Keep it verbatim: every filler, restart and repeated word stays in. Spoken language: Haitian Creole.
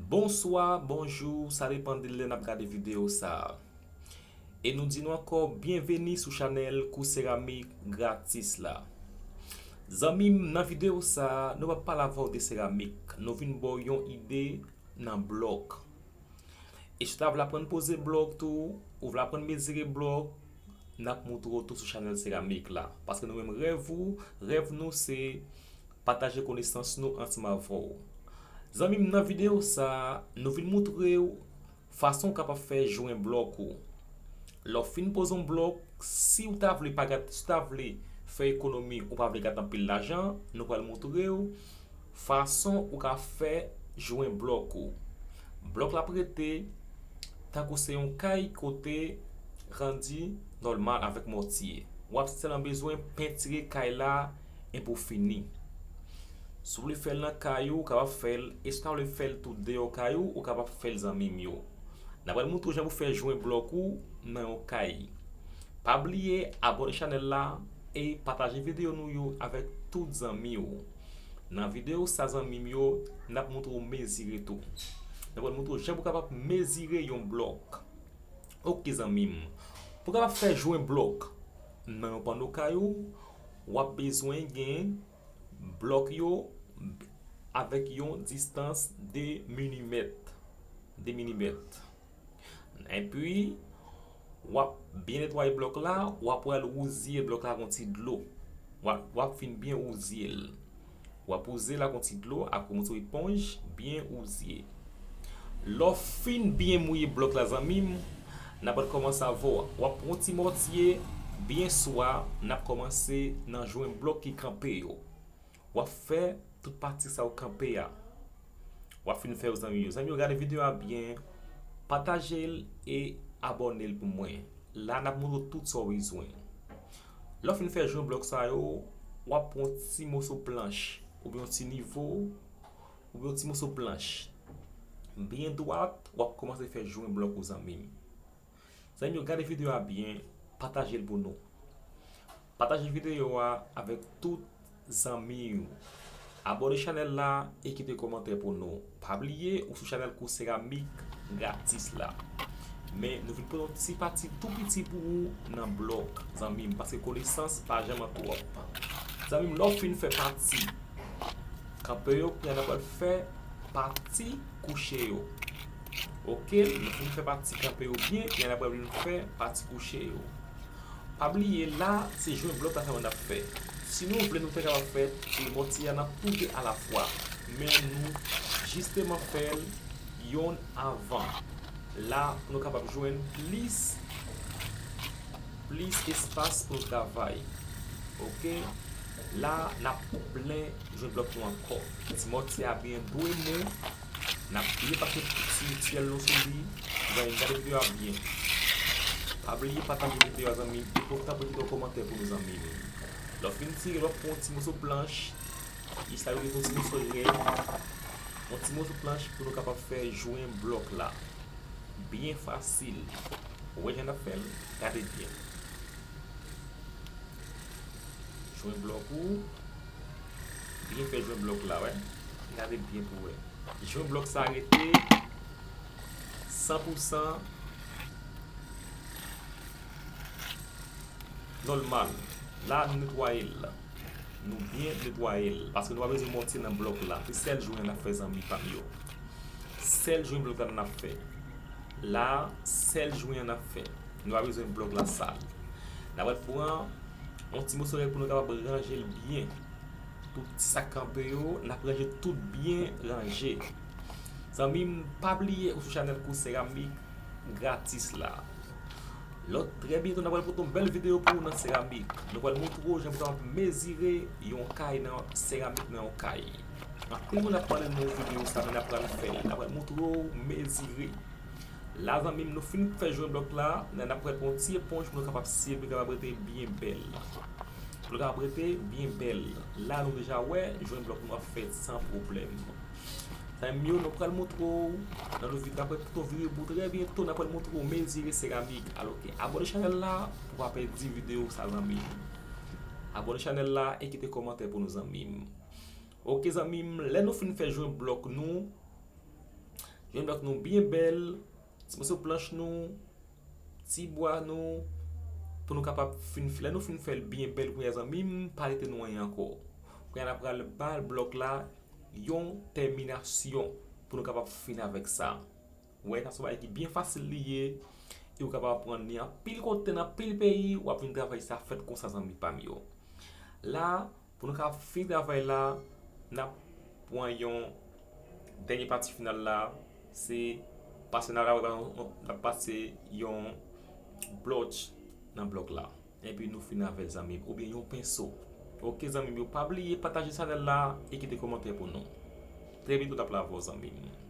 Bonswa, bonjou, sa depann de lè n ap gade videyo sa a. E nou di nou ankò byenveni sou chanèl Kou Seramik Gratis la. Zanmi m, nan videyo sa a, nou p ap pale avè w de seramik. Nou vin ba w yon ide nan blòk. E si w ta vle aprann poze blòk tou, ou vle aprann mezire blòk, n ap moutre w tou sou chanèl seramik la. Paske nou menm rèv ou, rèv nou se pataje konesans nou ansanm avè w. Zanmi m, nan videyo sa a, nou vin moutre w fason w kapab fè jwen blòk ou. Lè w fin poze yon blòk, si w ta vle pa gad, si w ta vle fè ekonomi, ou pa vle gad anpil lajan, nou pral moutre w fason ou ka fè jwen blòk ou. Blòk la ap rete tankou se yon kay kote randi nòmal avèk mòtye. W ap sèlman bezwen pentire kay la epi w fini. Si w vle fè l nan kay ou, ou kapab fè l, e si w ta vle fè l tou deyò kay ou, ou kapab fè l zanmi m yo. N ap pral moutre w jan pou fè jwen blòk ou nan yon kay. Pa bliye abòne chanèl la e pataje videyo nou yo avèk tout zanmi w. Nan videyo sa zanmi m yo, n ap moutre w mezire tou. N ap pral moutre w jan pou kapab mezire yon blòk. Oke zanmi m, pou kapab fè jwen blòk nan yon panno kay ou, w ap bezwen gen blòk yo avèk yon distans de milimèt, de milimèt. Epi, w ap byen netwaye blòk la, w ap pral wouzye blòk la ak yon ti dlo. W ap, w ap fin byen wouzye l. W ap wouzye l ak yon ti dlo, ak yon moso eponj, byen wouzye. Lè w fin byen mouye blòk la, zanmi m, n ap pral kòmanse avè w. W ap pran yon ti mòtye, byen swa, n ap kòmanse nan jwen blòk ki kanpe yo. W ap fè tout pati sa yo kanpe a. W ap fin fè yo, zanmi yo. Zanmi yo, gade videyo a byen, pataje l e abòne l pou mwen. La, n ap moutre w tout sa w bezwen. Lè w fin fè jwen blòk sa yo, w ap pran yon ti moso planch, oubyen yon ti nivo, oubyen yon ti moso planch. Byen dwat, w ap kòmanse fè jwen blòk ou, zanmi m. Zanmi yo, gade videyo a byen, pataje l pou nou. Pataje videyo a avèk tout zanmi w. Abòne chanèl la e kite kòmantè pou nou. Pa bliye, ou sou chanèl Kou Seramik Gratis la. Men, nou vin pote yon ti pati tou piti pou ou nan blòk, zanmi m, paske konesans pa janm an twòp. Zanmi m, lè w fin fè pati kanpe yo, kounye a n ap pral fè pati kouche yo. Oke, nou fin fè pati kanpe yo byen, kounye a n ap pral vin fè pati kouche yo. Pa bliye, la, se jwen blòk la sèlman n ap fè. Si nou vle, nou te kapab fè e mòtye a nan tou de alafwa. Men nou jisteman fè l yonn avan. La, pou nou kapab jwenn plis, plis espas pou nou travay. Oke? La, n ap plen jwen blòk nou ankò. Ti mòtye a byen dwe mou. N ap byen pase ti tyèl nou sou li. Zanmi m, gade videyo a byen. Pa bliye pataje videyo a, zanmi m. E pou tanpri kite yon kòmantè pou nou, zanmi m. Lè w fin tire, w ap pran yon ti moso planch. Isit la, yo gen yon ti moso rèd. Yon ti moso planch pou nou kapab fè jwen blòk la. Byen fasil. Ou wè jan n ap fè l? Gade byen. Jwen blòk ou. Byen fè jwen blòk la, wè. Gade byen pou wè. Jwen blòk sa rete san pou san nòmal. La, nou netwaye l. Nou byen netwaye l. Paske nou pa bezwen mòtye nan blòk la. Se sèl jwen n ap fè, zanmi pa m yo. Sèl jwen blòk la n ap fè. La, sèl jwen an n ap fè. Nou pa bezwen blòk la sal. N ap pran yon ti moso rèd pou nou kapab ranje l byen. Tout ti sa k kanpe yo, n ap ranje tout byen ranje. Zanmi m, pa bliye ou sou chanèl Kou Seramik Gratis la. Lòt, trè byento, n ap pral pote yon bèl videyo pou ou nan seramik. Nou pral moutre w jan pou kapab mezire yon kay nan seramik nan yon kay. Anpil moun ap pale nou videyo sa, men n ap pral fè l. N ap pral moutre w mezire. La, zanmi m, nou fin fè jwen blòk la, n ap pral pran yon ti eponj pou nou kapab siye, pou l kapab rete byen bèl. Pou l kapab rete byen bèl. La, nou deja wè, jwen blòk nou ap fèt san pwoblèm. Zanmi m yo, nou pral moutre w nan nou videyo, n ap pral pote yon videyo pou trè byento, n ap pral moutre w mezire seramik. Alò ke abòne chanèl la pou pa pèdi videyo sa, zanmi m. Abòne chanèl la e kite kòmantè pou nou, zanmi m. Oke, zanmi m, lè nou fin fè jwen blòk nou, Jwenn blòk nou byen bèl, ti moso planch nou, ti bwa nou, pou nou kapab fin fè. Lè nou fin fè l byen bèl kounye a, zanmi m, pa rete nou anyen ankò. Kounye a n ap pral ba blòk la yon tèminasyon pou nou kapab fin avèk sa. Wè, sa se yon bagay ki byen fasil li ye, e ou kapab aprann li anpil kote, nan anpil peyi, w ap vin travay sa fèt konsa, zanmi pa m yo. La, pou nou ka fin travay la, n ap pran yon dènye pati final la, se pase nan la, n ap pase yon blòch nan blòk la. Epi nou fin avè l, zanmi m, oubyen yon penso. Oke, zanmi m yo, pa bliye pataje chanèl la e kite kòmantè pou nou. Trè byen, nou t ap la avè w, zanmi m.